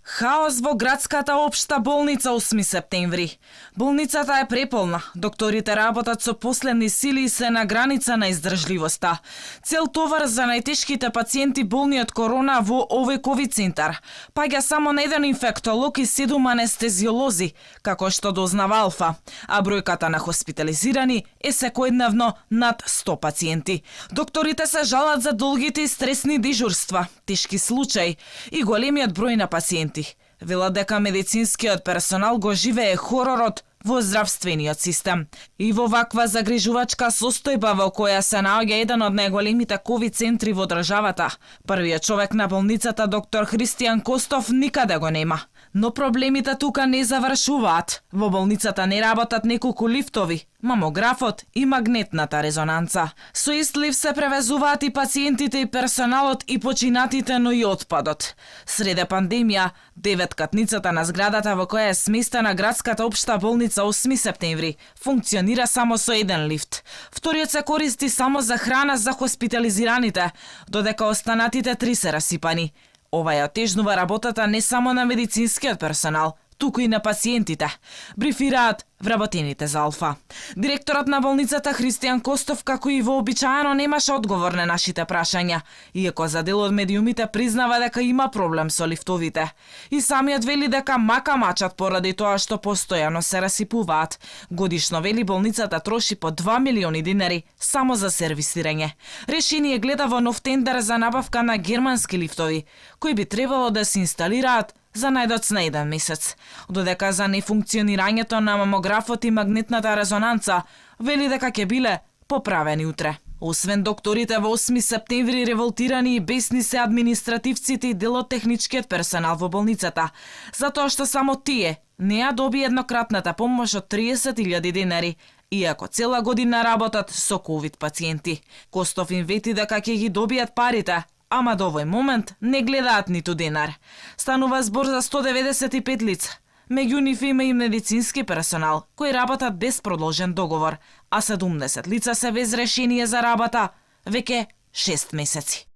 Хаос во градската општа болница 8 септември. Болницата е преполна. Докторите работат со последни сили и се на граница на издржливоста. Цел товар за најтешките пациенти болни од корона во овој ковид центар паѓа само на еден инфектолог и 7 анестезиолози, како што дознава Алфа, а бројката на хоспитализирани е секојдневно над 100 пациенти. Докторите се жалат за долгите и стресни дежурства, тешки случаи и големиот број на пациенти. Велат дека медицинскиот персонал го живее хоророт во здравствениот систем. И во ваква загрижувачка состојба во која се наоѓа еден од најголемите ковид центри во државата, првиот човек на болницата доктор Христијан Костов никаде го нема. Но проблемите тука не завршуваат. Во болницата не работат неколку лифтови, мамографот и магнетната резонанца. Со ист лифт се превезуваат и пациентите и персоналот и починатите, но и отпадот. Среде пандемија, деветкатницата на зградата во која е сместена градската општа болница 8 септември функционира само со еден лифт. Вториот се користи само за храна за хоспитализираните, додека останатите 3 се расипани. Ова ја отежнува работата не само на медицинскиот персонал, туку и на пациентите, брифираат вработените за Алфа. Директорот на болницата Христијан Костов, како и вообичаено, немаше одговор на нашите прашања, иако за дел од медиумите признава дека има проблем со лифтовите. И самиот вели дека мака мачат поради тоа што постојано се расипуваат. Годишно, вели, болницата троши по 2 милиони динари само за сервисирање. Решение гледа во нов тендер за набавка на германски лифтови, кои би требало да се инсталираат за најдоцна еден месец, додека за нефункционирањето на мамографот и магнетната резонанца вели дека ќе биле поправени утре. Освен докторите во 8 септември, револтирани и бесни се административците и дел од техничкиот персонал во болницата, затоа што само тие не ја доби еднократната помош од 30.000 динари, иако цела година работат со ковид пациенти. Костов им вети дека ќе ги добијат парите, ама до овој момент не гледаат ниту денар. Станува збор за 195 лица. Меѓу нив има и медицински персонал, кои работат без продолжен договор, а 70 лица се без решение за работа веќе 6 месеци.